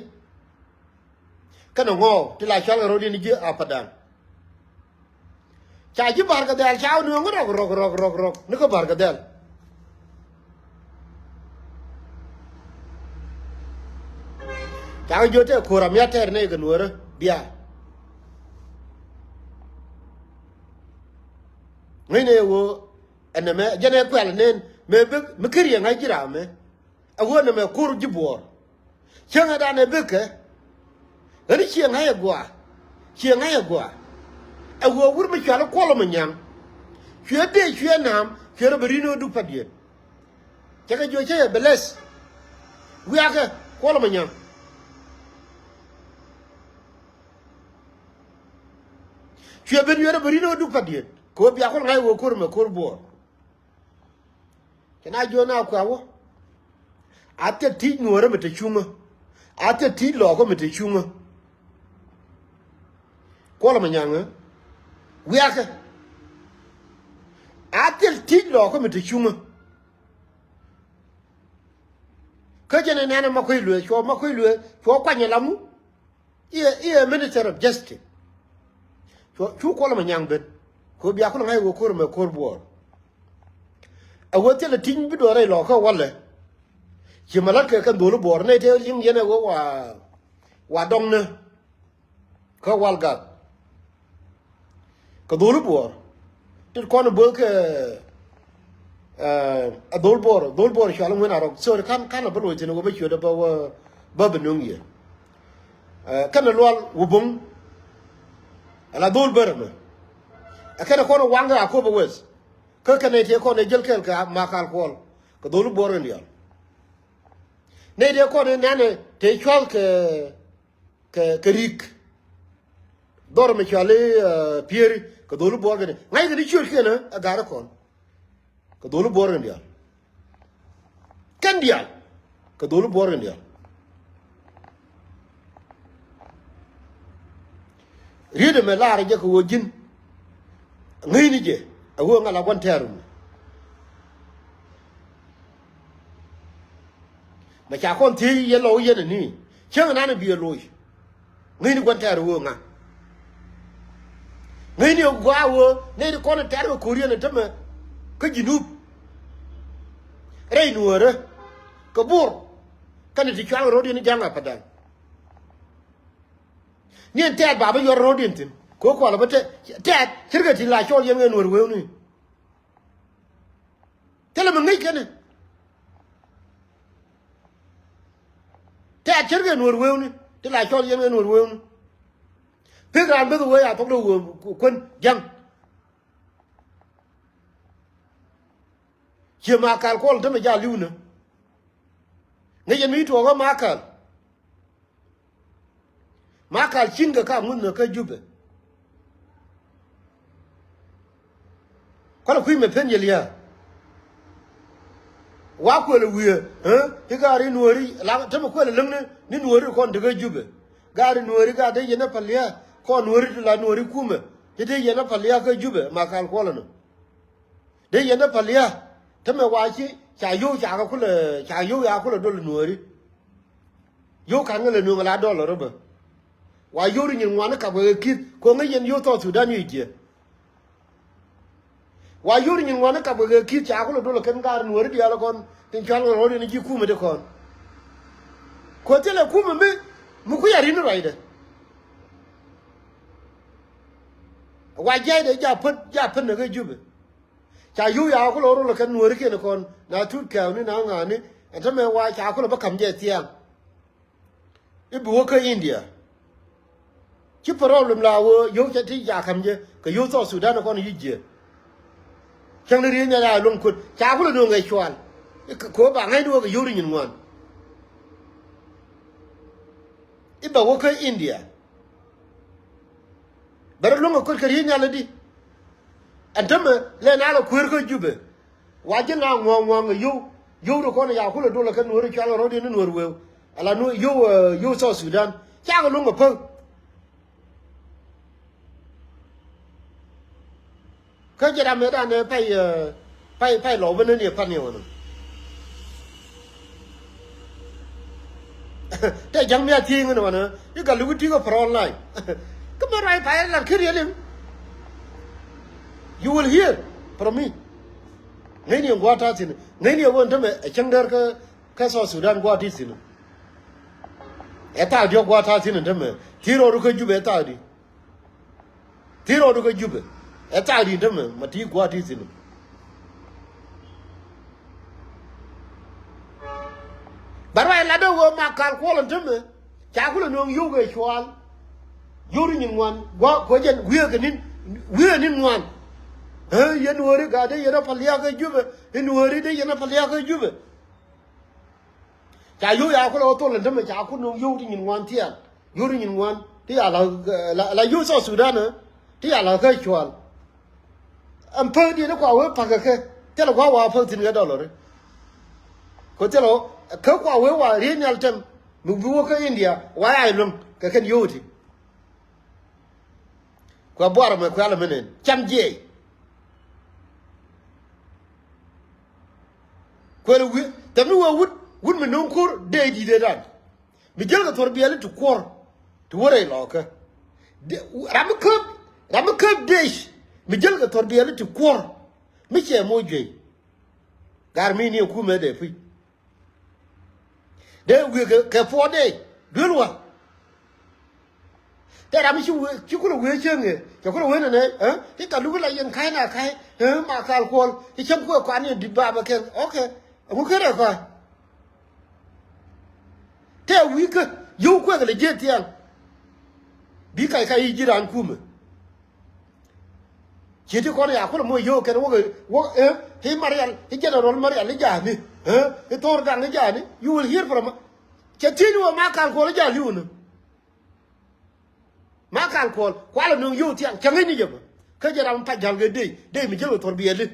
Kɛnɛ ŋɔɔ ti la cual kɛ ro̱d in ji̱ apadan. Ca ji̱ Barkɛ Dhɛl ca wä nuɔ̱ŋ rɔk rɔk rɔk rɔk rɔk ni kä Barkɛ Dhɛl. Ca kɛ jiö tɛ ko̱r amiat tɛɛr nɛy kɛ nuäärä bia. Ŋäcnɛ ɣöö ɛn ɛmɛ jɛn ɛ kuɛl nen mëë bek mi kä riɛŋ ŋa̱c ji̱ raam mɛ. Ɛ ɣöö nɛmɛ ko̱r ji̱ buɔɔr. Cieŋɛ danɛ bekɛ. Ɣän ciɛ ŋa̱c ɛ gɔaa. Ciɛ ŋa̱c ɛ gɔaa. Ɛ ɣöö wur mi cual i̱ Kuɔl ɛ Manyaŋ. Cuɛ dee cuɛ na̱a̱m cuɛ rɔ bɛ ri̱n ɣä duk pa̱diɛn. Cɛ kɛ jiök cä yɛ bɛ lɛth. Wiakɛ Kuɔl ɛ Manyaŋ. Cuɛ ben cuɛ rɔ bɛ ri̱n ɣä duk pa̱diɛn kɛ ɣöö bia Kuɔl ŋa̱c ɛ ɣöö ko̱r ɛmɛ ko̱r buɔɔr. Cɛ na jiɔn a kuɛ wä. A thil ti̱c nuɔ̱ɔ̱rä mi te cuŋä. A thil ti̱c lɔɔkä mi te cuŋä. Kuɔlɛ mɛ nyaŋä. Wiakɛ. A thil ti̱c lɔɔkä mi te cuŋä. Kä jɛn ɛ nɛn ɛ ma kui̱ luee cuɔ ma kui̱ luee cuɔ kuany ɛ lamu. Iɛ iɛ Minister of Justice. Cu cu Kuɔl mɛ nyaŋ ben. Kɛ ɣöö bia kulɛ ŋa̱c ɣöö ko̱r mɛ ko̱r buɔɔr. A ɣöö thilɛ ti̱ny bi duɔ̱ɔ̱r rɛy lɔɔkä walɛ. Ci mɛ la̱t kɛ kɛn dho̱li buɔɔr nɛy tëë li̱ŋ yɛn ɛ ɣöö wa wa dɔŋnä. Kä wal gat. Kɛ dho̱li buɔɔr. Tit kɔn bo̱o̱th kɛ a dhol buɔr dhol buɔr cual ŋuɛn a rɔk sorry kan kan a bä loc thin wä bä ciöt a bä wä bä bä nöŋ yɛ. Kɛn a lual wä bo̱ŋ. A la dhol bär ɛmɛ. A kɛn a kɔn a waŋ kɛ a kop a weth. Kä kɛn a itiɛ kɔn a jäl kɛl kɛ a makal kuɔl. Kɛ dhol buɔr in dial. Ne itiɛ kɔn a nɛn a te cual kɛ kɛ kɛ rik. Dhɔr mi cual i pieri kɛ dholi buɔr kɛ ni ŋa̱c kɛ ni ciöt kiɛn a gar kɔn. Kɛ dholi buɔr kɛ dial. Kɛn dial. Kɛ dholi buɔr kɛ dial. Riet ɛmɛ lar jɛ kɛ ɣöö ji̱n. Ŋäcni jɛ a ɣöö ŋa la gua̱n tɛɛr wun. Mɛ ca kɔn thiec yɛ lɔw yɛn ani cäŋ nan bi ɛ loc. Ŋäcni gua̱n tɛɛr ɣöö ŋa. Ŋäcni ɛ gua̱a̱ ɣöö nɛy ti kɔn ɛ tɛɛr kɛ ko̱r yɛn ɛ tämɛ kä Jinup. Rɛy nuäärä kɛ Bor. Kɛn ti cual kɛ ro̱d yɛn ja̱ŋ a pädäl. Ni ɛn tɛɛt ba bä yuɔr ro̱d yɛn thi̱n kɛ ɣöö kualɛ bä tɛɛt tɛɛt ce̱tkɛ ti la cɔl yɛn ɣän wär wewni. Thilɛ mi ŋäc kɛn ɛ. Tɛ̈t cärkɛ nuɔ̱ɔ̱r wewni ti la cɔl yɛn kɛ nuɔ̱ɔ̱r wewni. Pek raan beth wee a thok dee wee kuän ja̱ŋ. Cie Makal kuɔl tämɛ jal li̱wnä. Ŋäc yɛn mi tuɔɔkä Makal. Makal ci̱n kɛ ka ŋuth nä kä Jubɛ. Kualɛ kui̱ mɛ pen yɛ lia̱a̱. Wa kuël wiee ɛ ti gaari nuɔ̱ɔ̱ri la tämɛ kuël läŋni ni nuɔ̱ɔ̱ri kɔn ti kä Jubɛ. Gaari nuɔ̱ɔ̱ri gaari dee yɛn ɛ päl lia̱a̱ kɔn nuɔ̱ɔ̱ri ti la nuɔ̱ɔ̱ri kumɛ ti dee yɛn ɛ päl lia̱a̱ kä Jubɛ Makal kuɔlɛ nɔ. Dee yɛn dee päl yä tämɛ wa ci ca yio̱w ca kɛ kulɛ ca yio̱w ya kulɛ dol nuɔ̱ɔ̱ri. Yio̱w ka̱n ŋä lɛ nuɔ̱ɔ̱ŋ la dɔl rɔ bä. Wa yio̱w ri nyin ŋuani kap kɛ ki̱th ko̱ ŋä yɛn yio̱w South Sudan yic jiɛ. Wa yio̱w ri nyin ŋuani kap kɛ ki̱th ca kulɛ dol kɛn gaar nuɔ̱ɔ̱ri diaal kɔn tin cual ŋä rɔ̱ ri ni ji̱ kumɛ di kɔn. Ko̱ thilɛ kumɛ mi mi kui̱ a rin ruacdɛ. Wa jiaydɛ ja pät ja pät ni kä Jubɛ. Ca yio̱w ya kulɛ rol kɛ nuɔ̱ɔ̱rikiɛn kɔn na tut kɛɛwni na ŋa̱a̱ni. Ɛn tämɛ wa ca kulɛ bä ka̱m jɛ thiaŋ. I̱ bi wä kä India. Ci problem la wä yio̱w ca ti ca ka̱m jɛ kɛ yio̱w South Sudan kɔn yic jiɛ. Cäŋ ni ri̱i̱n nya ya luäŋ kuet ca kulɛ nuɔ̱ŋ ɛ cual. I̱ kɛ ko̱ ba ŋäcni wä kɛ yio̱w ri nyin ŋuan. I̱ bɛ wä kä India. Bɛ rɔ luäŋ ɛ kuet kɛ riec nhial i̱di. Ɛn tämɛ lɛ na lɛ kueer kä Jubɛ. Wa ji̱ ŋa ŋuɔ̱ɔ̱ŋ ŋuɔ̱ɔ̱ŋ ɛ yio̱w yio̱w ri kɔn ɛ ca kulɛ dolɛ kɛ nuɔ̱ɔ̱ri cual kɛ rɔ̱diɛn ni nuɔ̱ɔ̱r wëë. Ala nuɔ̱ɔ̱r yio̱w yio̱w South Sudan cakɛ luäŋ ɛ päk. Kä jɛ ram mëë danɛ pay pay pay lɔw bä neni ɛ pan yɛ wänä. Tɛ ja̱ŋ mi a thiec ŋän wänä i̱ gal luki ti̱i̱ kä front line. Kä mɛ ruac pay lat kä riel in. You will hear from me. Ŋäcni ɛn gua̱a̱th ta̱a̱ thi̱n ŋäcni ɛ wä ɛn tämɛ ɛ cäŋ däär kä kä South Sudan gua̱a̱th ti thi̱n. Ɛ thaak diɔ̱k gua̱a̱th ta̱a̱ thi̱n ɛn tämɛ thi̱n rɔɔdu kä Jubɛ ɛ thaak di. Thi̱n rɔɔdu kä Jubɛ ɛ thaak di ɛn tämɛ ma ti gua̱a̱th ti thi̱n. Bä ruac lat dee wee Makal kuɔl ɛn tämɛ ca kulɛ nööŋ yio̱w kɛ cual. Yio̱w ri nyin ŋuan gua̱a̱th kuɛ jɛn wiee kɛ ni̱n wiee ni̱n ŋuan. Ɛ yɛn nuɔ̱ɔ̱ri gaa dee yɛn ɛ päl lia̱a̱ kä Jubɛ i̱ nuɔ̱ɔ̱ri dee yɛn ɛ päl lia̱a̱ kä Jubɛ. Ca yio̱w ya kulɛ wä thol ɛn tämɛ ca ku no̱o̱ŋ yio̱w ti nyin ŋuan thiaal. Yio̱w ti nyin ŋuan ti ya la la yio̱w South Sudan ɛ ti ya la kä cual. Ɛn päk diet kua wee pa̱k kɛ kɛ thilɛ gua̱a̱k wa päk thi̱n kɛ dɔlɔri. Kɛ thilɛ kä kua wee wa riey nhial tɛm mi bi wä kä India wa ya iluäŋ kɛ kɛn yio̱w ti. Kua buar mɛ kua lɛ mɛ nɛn cam jiɛc. Kuɛl wi̱i̱ tɛm ni wee wut wut mi no̱o̱ŋ ko̱r dee di̱i̱t ëë dan. Mi jäl kɛ thuɔ̱r biɛli ti kuɔr ti wä rɛy lɔɔkä. Ram mi käp ram mi käp dec mi jäl kɛ thuɔ̱r biɛli ti kuɔr. Mi cɛ moc juey. Gar mi ni ɛ kumɛ dee puc. Dee wi̱i̱ kɛ puɔt dee duel wal. Tɛ ram ci wee ci kulɛ wee cieŋ ɛ cɛ kulɛ wee nɛnɛ. Ti ka luk la yɛn ka̱c na ka̱c ma kal kuɔl ci cäŋ kuɛ kuan yɛn di̱t bapɛ kɛn. Ok. Ɛŋu ker ɛ kɔa̱c. Tɛ wi̱i̱ kä yio̱w kuɛk lɛ jieth thiaŋ. Bi kac kac i̱ ji̱ raan kumɛ. Ci ti kɔn ya kulɛ moc yio̱w kɛn wäk wäk i̱ Marial i̱ General Marial i̱ ja̱a̱ni i̱ Thor Gaŋ i̱ ja̱a̱ni. You will hear from cɛ thiec ni wä ma kal kuɔl i̱ ja̱a̱ li̱w ni. Ma kal kuɔl kualɛ nuŋ yio̱w thiaŋ cɛ ŋäcni jɛ bä. Kä jɛ ram pac ja̱l kɛ dee dee mi jäl kɛ thor biɛli.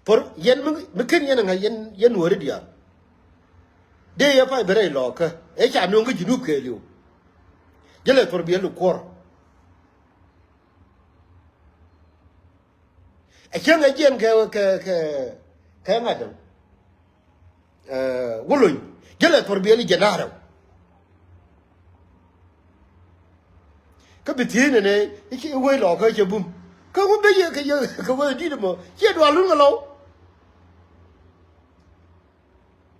Thor yɛn mi ken yɛn ŋa̱c yɛn nuɔ̱ɔ̱ri diaal. Dee yɛ pac bɛ rɛy lɔɔkä ëë ca nuŋ kä Junub kɛɛliw. Jälɛ thor biɛli kuɔr. Ɛ cäŋ ɛ jiɛn kɛ kɛ kɛ kɛ ŋa̱t däŋ. Wä lony jälɛ thor biɛli jiɛn da̱rɛ. Kä bi thiec nɛnɛ i̱ wec lɔɔkä cɛ bum. Kä wä ben yɛ kɛ yɛ kɛ wee di̱t ɛmɔ ciɛ dual lun kɛ lɔw.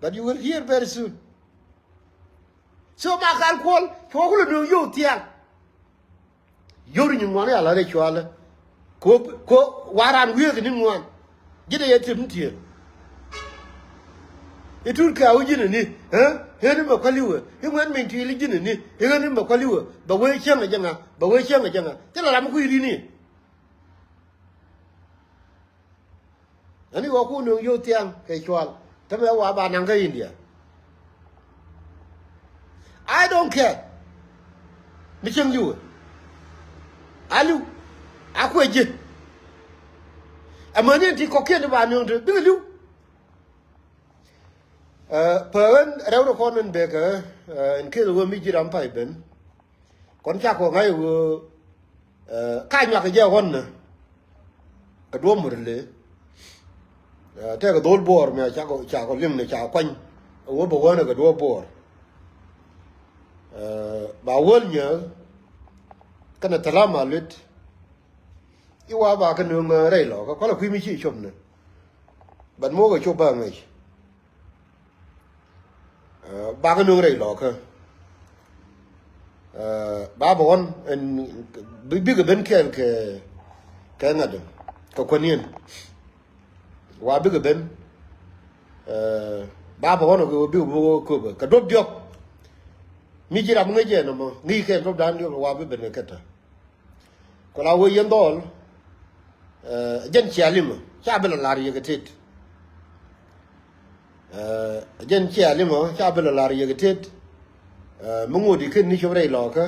But you will hear very soon. So ma kal kuɔl cuɔ kulɛ nööŋ yio̱w thiaŋ. Yio̱w ri nyin ŋuan i̱ ala rɛy cualä. Ko ko waran wi̱i̱ kɛ ni ŋuan. Ji̱n ɛ yɛ tiep ni tieen. I̱ tut kɛ awi ji̱n ani ɛ ɣän i̱ mɛ kuali̱wɛ i̱ ŋuɛn miny tiil i̱ ji̱n ani i̱ ɣän i̱ mɛ kuali̱wɛ. Bɛ wee cäŋ ɛ jɛ ŋa bɛ wee cäŋ ɛ jɛ ŋa thilɛ ram i̱ kui̱ ri̱n i̱. Ani wä ku nöŋ yio̱w thiaŋ kɛ cual. Tämɛ wa ba naŋ kä India. I don't care. Mi cieŋ li̱wä. Ali̱w. A kuɛ ji̱. Amäni ɛn ti kɔ̱kiɛn ti ba nöŋ ti bikɛ li̱w. Pä ɣän rɛw rɛ kɔn ɛn bekɛ ɛn keth ɣöö mi ji̱ ram pay ben. Kɔn cakɔ ŋa̱c ɣöö ka nyuak jɛ ɣɔn nä kɛ duɔ̱p mur le. Tɛkɛ dhol buɔɔr mɛ cakɔ cakɔ liŋ ni ca kuany ɣöö bɛ wänɛ kɛ duɔ̱p buɔɔr. Ba wäl nyääk kɛnɛ thälam a luet. I̱ wa ba kä nöŋ rɛy lɔkä kɔlɛ kui̱ mi ci cop nä. But mokɛ cop ba ŋäc. Bakɛ nöŋ rɛy lɔkä. Ba bɛ ɣɔn ɛn bikɛ ben kɛɛl kɛ kɛ ŋa̱t kɛ kuäniɛn. Wa bikɛ ben ba bɛ ɣɔn ɔ bikɛ bä köpä kɛ duɔ̱p diɔ̱k. Mi ci ram ŋäc jɛ nɔmɔ ŋi̱i̱c kɛn duɔ̱p da̱a̱n diɔ̱k wa bi ben kɛ kätä. Ku la wee yɛn dhɔl. Jɛn cia limä ca bi lɔ lar yɛ kɛ tet. Jɛn cia limä ca bi lɔ lar yɛ kɛ tet. Mi ŋot i̱ ken ni cop rɛy lɔkä.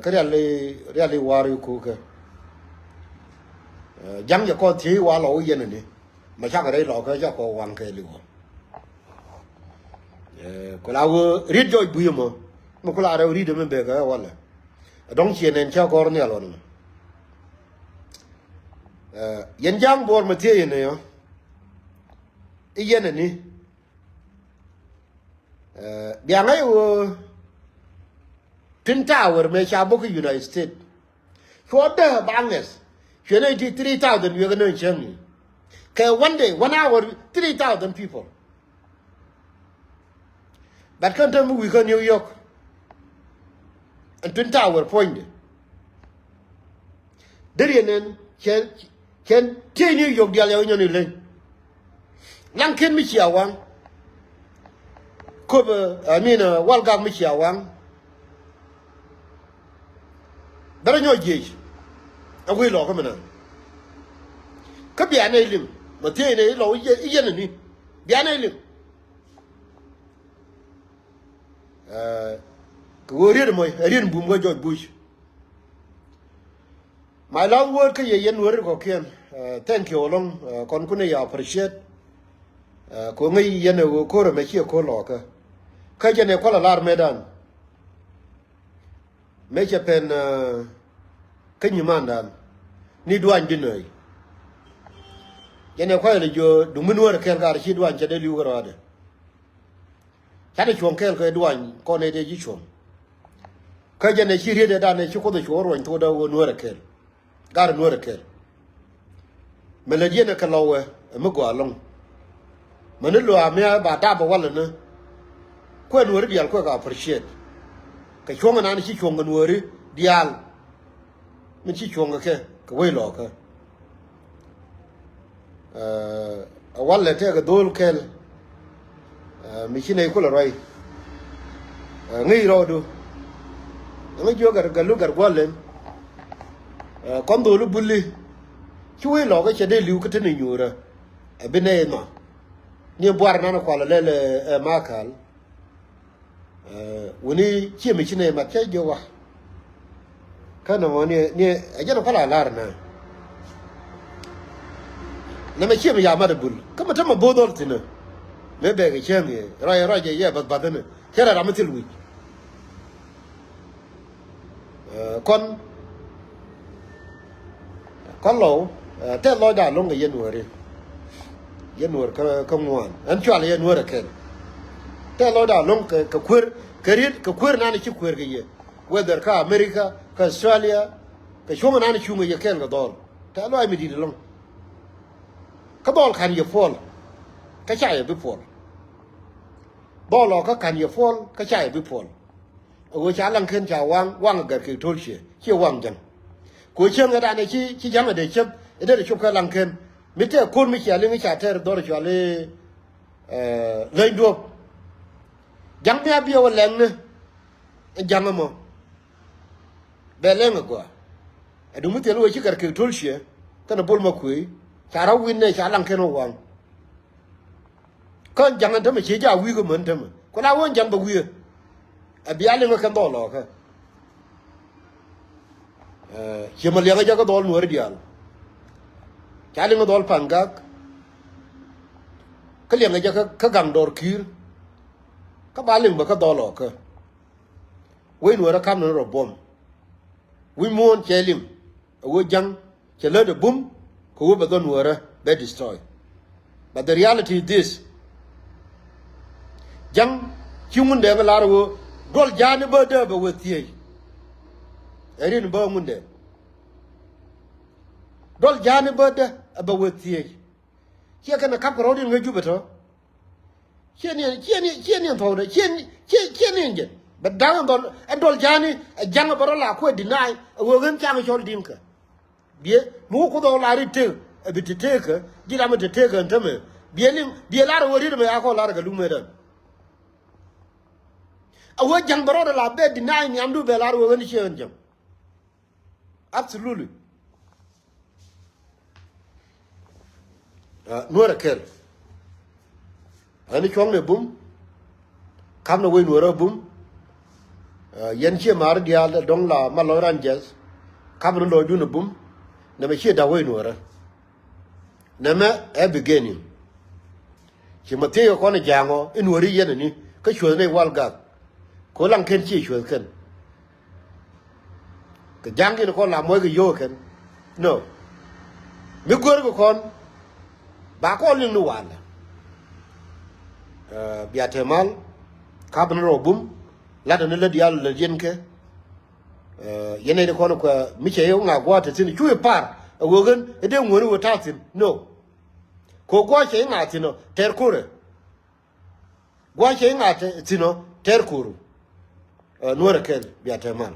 Kä rial i̱ rial i̱ war i̱ kukä. Ja̱ŋ jɛ kɔn thiec wa lɔ wä yɛn ani. Ma cakɛ rɛy lɔkä ca kɔ waŋ kɛ liwä. Ku la wä riet jɔc bui̱ mɔ mi ku la rɛw riet mi bekɛ walɛ. Dɔ̱ŋ ciɛ nɛn ca kɔr nhial ɣɔn mɛ. Yɛn ja̱a̱ŋ buɔɔr mɛ thiee yɛn ɛ yɔ i̱ yɛn ani. Bia ŋäc ɣöö Twin Tower mëë ca bä kä United States. Cuɔ dee ba ŋɛth cuɛ nɛy ti three thousand wiɛkä nööŋ cäŋ ni. Kɛ one day one hour three thousand people. But kän te mi wi̱i̱ kä New York. Ɛn Twin Tower puɔ̱nydɛ. Deriɛ nɛn cɛ cɛ tiey ni yio̱k dial yɛ wä nyɔn ileny. Laŋkiɛn mi cia waŋ. Köpɛ I mean walgak mi cia waŋ. Bɛ rɔ nyɔk jiec. Ɛ wec lɔkä mi nan. Kä bia nɛy liŋ mɛ thiec nɛy ilɔw i̱ yɛn ani. Bia nɛy liŋ. Kɛ ɣöö riet mɔc ɛ riet bum kä George Bush. My last word kä yɛ yɛn weri kɔkiɛn. Thank you along. Kɔn kunɛ ya appreciate. Ɛ, kɛ ɣöö ŋäc yɛn ɛ ɣöö ko̱r ɛmɛ ciɛ ko̱r lɔɔkä. Kä jɛn ɛ kualɛ lar metdan. Mëë cɛ pɛn, ɛ, kä nyimandan ni duany bi nööy. Jɛn ɛ kualɛ jiök duŋ mi Nuäär ɛ kɛl gat ci duany cɛ dee li̱w kä rɔɔdɛ. Canɛ cuɔ̱ŋ kɛɛl kɛ duany kɔn ɛ dee ji̱ cuɔ̱ŋ. Kä jɛn ɛ ci riet ɛ dan ɛ ci Kuoth ɛ cuɔ̱ŋ ruɔ̱ny thokdä ɣöö Nuäär ɛ kɛl. Gat Nuäär ɛ kɛl. Mɛ lät yɛn ɛ kɛ lɔwɛ ɛ mi gɔaa ɛlɔ̱ŋ. Mäni lo̱a̱ mia̱ ba dap ɛ walɛ ni. Kuɛ Nuääri diaal kuɛ kɛ appreciate. Kɛ cuɔ̱ŋ ɛnan ci cuɔ̱ŋ kɛ Nuääri diaal. Min ci cuɔ̱ŋ kɛ kɛ kɛ wec lɔɔkä. Ɛ, walɛ tëëkɛ dho̱o̱l kɛl. Ɛ, mi ci nɛy kulɛ ruac. Ɛ, ŋäc rɔɔdu. Ŋäc jiök gat, gat lu gat gua̱l lɛn. Ɛ, kɔn dho̱o̱l buli. Ci wec lɔɔkä cɛ dee li̱w kä te ni nyuurä. Ɛ bi nɛy ma. Ni buar nan kualɛ lɛl ɛ, ɛ Makal. Ɛ, wuni ciɛ mi ci nɛy mat cä jiök wa. Kä nɔmɔ ni, ni, ɛ jɛn kualɛ lar na. Nɛmɛ ciɛ mi ya mat bul. Kä mi tämɛ bo̱o̱th ɔl thi̱n ɛ. Mëë bɛɛk ɛ cäŋ yɛ. Rɔy, rɔy jɛ yɛ bath bath ni. Cɛ rɛ ram mi thil wi̱c. Ɛ, kɔn, kɔn Lɔw, ɛ, tɛth lɔcda lo̱ŋ kɛ yɛn Nuääri. Yɛn Nuäär kä, kä ŋuan. Ɛn cual yɛn Nuäär ɛ kɛl. Tɛth lɔcda lo̱ŋ kɛ, kɛ kuer, kɛ riet, kɛ kuer nan ci kuer kɛ yɛ. Whether kä America, kä Australia, kɛ cuɔ̱ŋ nan cuŋ kɛ yɛ kɛl kɛ dhɔl. Tɛth lɔc mi di̱t lo̱ŋ. Kä dhɔl ka̱n yɛ puɔl. Kä ca yɛ bi puɔl. Dhɔl ɔ kä ka̱n yɛ puɔl, kä ca yɛ bi puɔl. Ɛ ɣöö ca Laŋken ca waŋ, waŋ ɛ gat kɛ to̱l ciɛ, ciɛ waŋ Ja̱ŋ. Kɛ ɣöö cäŋ ɛ danɛ ci, ci Ja̱ŋ ɛ dee cäp, ɛ dee cop kä Laŋken. Mi tɛk ko̱r mi cia liŋ ca tɛr dhɔr cual i̱, ɛ, Leny Duɔ̱ɔ̱p. Ja̱ŋ mi a biɛ wä lɛŋni, ɛ Ja̱ŋ ɛmɔ. Bɛ lɛŋ ɛ gɔaa. Ɛ duŋ mi thil wee ci gat kɛ to̱l ciɛ, kɛnɛ Bol Makuëë, ca rɔ̱ wi̱n nɛ ca Laŋken wä waŋ. Kä Ja̱ŋ ɛn tämɛ ciɛ jaa wi̱i̱ kä män tämɛ. Ku la wä Ja̱ŋ bɛ wi̱i̱. Ɛ bia liŋ kä kɛn dhɔl lɔɔkä. Ɛ, ciɛ mɛ liɛŋä jɛ kä dhɔl Nuääri diaal. Ca liŋ kä dhɔl Pa̱n Gak. Kä liɛŋä jɛ kä, kä Gaŋ Dɔr Ki̱i̱r. Kä ba liŋ bä kä dhɔl lɔɔkä. Wec Nuäärä ka̱m ni rɔ buɔ̱m. Wi̱c muɔ̱ɔ̱n cɛ liŋ. Ɛ ɣöö Ja̱ŋ cɛ lätdɛ bum kɛ ɣöö bɛ dhɔn Nuäärä bɛ destroy. But the reality is this. Ja̱ŋ ci Ŋundɛŋ lar ɣöö duɔl ja̱a̱ni bädä bɛ wee thiec. Ɛ rin bä Ŋundɛŋ. Duɔl ja̱a̱ni bädä bɛ wee thiec. Ciɛ kɛn ɛ kap kɛ rɔ̱diɛn ŋäc Jubɛ tɔ. Ciɛ niɛn, ciɛ niɛn, ciɛ niɛn thɔɔkdɛ, ciɛ, ciɛ, ciɛ niɛn jɛn. Bɛ da̱ŋ ɛ dhɔl, ɛ duɔl ja̱a̱ni, ɛ Ja̱ŋ ɛ bɛ rɔ la kuɛ deny, ɛ ɣöö ɣän ca̱ŋ cɔl Dinka. Biɛ, mi wä Kuoth ɛ ɣöö la ri tëk, ɛ bi te tëkä, ji̱ ram ɛ te tëkä ɛn tämɛ. Biɛ liŋ, biɛ lar ɛ ɣöö riet ɛmɛ a kɔn lar ɛ kɛ luk mëëdan. Ɛ ɣöö Ja̱ŋ bɛ rɔ la bɛ deny nhiamdu bɛ lar ɛ ɣöö ɣän ciɛ ɣän Ja̱ŋ. Absolutely. Ɛ, Nuäär ɛ kɛl. Ɣän cuɔ̱ŋni bum. Ka̱pnɛ wec Nuäärä bum. Ɛ, yɛn ciɛ ma̱a̱ri diaal dɔ̱ŋ la ma lɔc ran jɛth. Ka̱pnɛ lɔcdun bum. Nɛmɛ ciɛ da̱k wec Nuäärä. Nɛmɛ ɛ beginning. Ci ma thiec kɛ kɔn ɛ Ja̱a̱ŋ ɔ i̱ Nuääri yɛn ani kä cuäth nɛy wal gak. Kɛ ɣöö Laŋken ciɛ cuäth kɛn. Kɛ Ja̱ŋ in kɔn la muɔc kɛ yio̱w kɛn. No. Mi go̱o̱r kɛ kɔn ba kɔn liŋ ni walɛ. Ɛ, bia te mal. Ka̱pɛ ni rɔ bum. Latdɛ ni lät diaal lät yɛn kɛ. Ɛ, yɛn nɛy ti kɔn kuɛ mi cɛ i̱ ŋa gua̱a̱th te thi̱n cu i̱ par ɛ ɣöö ɣän i̱ dee ŋuäni ɣöö ta̱a̱ thi̱n. No. Kɛ ɣöö gua̱a̱th cɛ i̱ ŋa thi̱n ɔ tɛr ko̱rɛ. Gua̱a̱th cɛ i̱ ŋa thi̱n ɔ tɛr ko̱ru. Ɛ, Nuäär ɛ kɛl bia te mal.